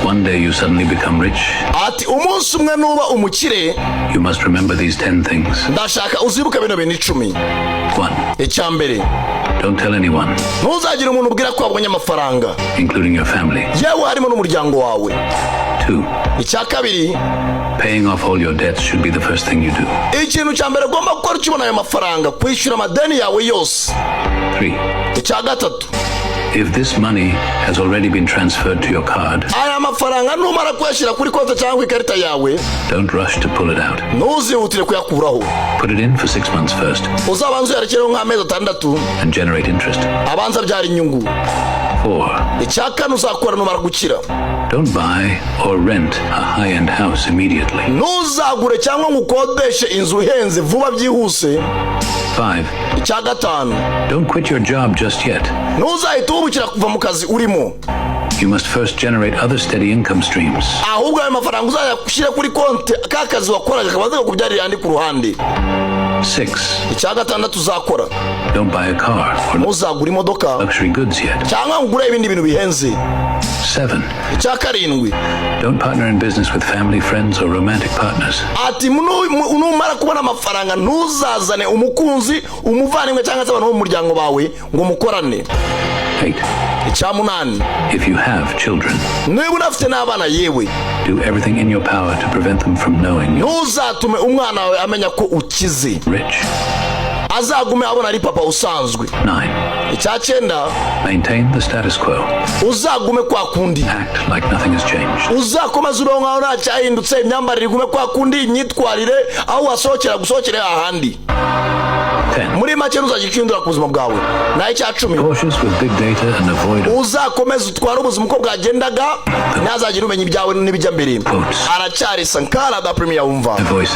One day you suddenly become rich, Ati umunsi umwe nuba umukire, you must remember these 10 things. ndashaka uzibuke bino bintu 10. 1. Icya mbere, Don't tell anyone, ntuzagire umuntu ubwira ko wabonye amafaranga, including your family. yewe harimo n'umuryango wawe. 2. Icya kabiri, Paying off all your debts should be the first thing you do. ikintu cya mbere ugomba gukora ukibona ayo mafaranga, kwishyura amadeni yawe yose. 3. Icya gatatu, If this money has already been transferred to your card, aya mafaranga numara kuyashyira kuri konti cyangwa ku ikarita yawe, don't rush to pull it out. ntuzihutire kuyakuraho. Put it in for 6 months first Uzabanza uyarekereho nk'amezi 6 and generate interest. abanza abyara inyungu. 4. Icya kane uzakora numara gukira, Don't buy or rent a high end house immediately. ntuzagure cyangwa ngo ukodeshe inzu ihenze vuba byihuse. 5. Icya gatanu, Don't quit your job just yet. ntuzahite uhubukira kuva mu kazi urimo. You must first generate other steady income streams. Ahubwo ayo mafaranga uzayashyire kuri konti, ka kazi wakoraga kabanza kakubyarira andi ku ruhande. 6. Icya gatandatu uzakora, Don't buy a car or ntuzagure imodoka luxury goods yet. cyangwa ngo ugure ibindi bintu bihenze. 7. Icya karindwi, Don't partner in business with family, friends, or romantic partners. ati numara kubona amafaranga, ntuzazane umukunzi, umuvandimwe cyangwa se abantu bo mu muryango bawe ngo mukorane. 8. Icya munani, If you have children, niba unafite n'abana yewe, do everything in your power to prevent them from knowing you're ntuzatume umwana wawe amenya ko ukize. rich. Azagume abona ari papa usanzwe. 9. Icya cyenda, Maintain the status quo. uzagume kwa kundi. Act like nothing has changed. Uzakomeze ubeho nkaho nta cyahindutse, imyambarire igume kwa kundi, imyitwarire, aho wasohokera gusohokera ahandi. 10. Muri make, ntuzagire icyo uhindura ku buzima bwawe. Naho icya 10, Cautious with big data and avoid uzakomeze utware ubuzima uko bwagendaga, ntazagire umenya ibyawe n'ibijya mbere. Quotes. Aracyari Sankara da Premier wumva. The voice.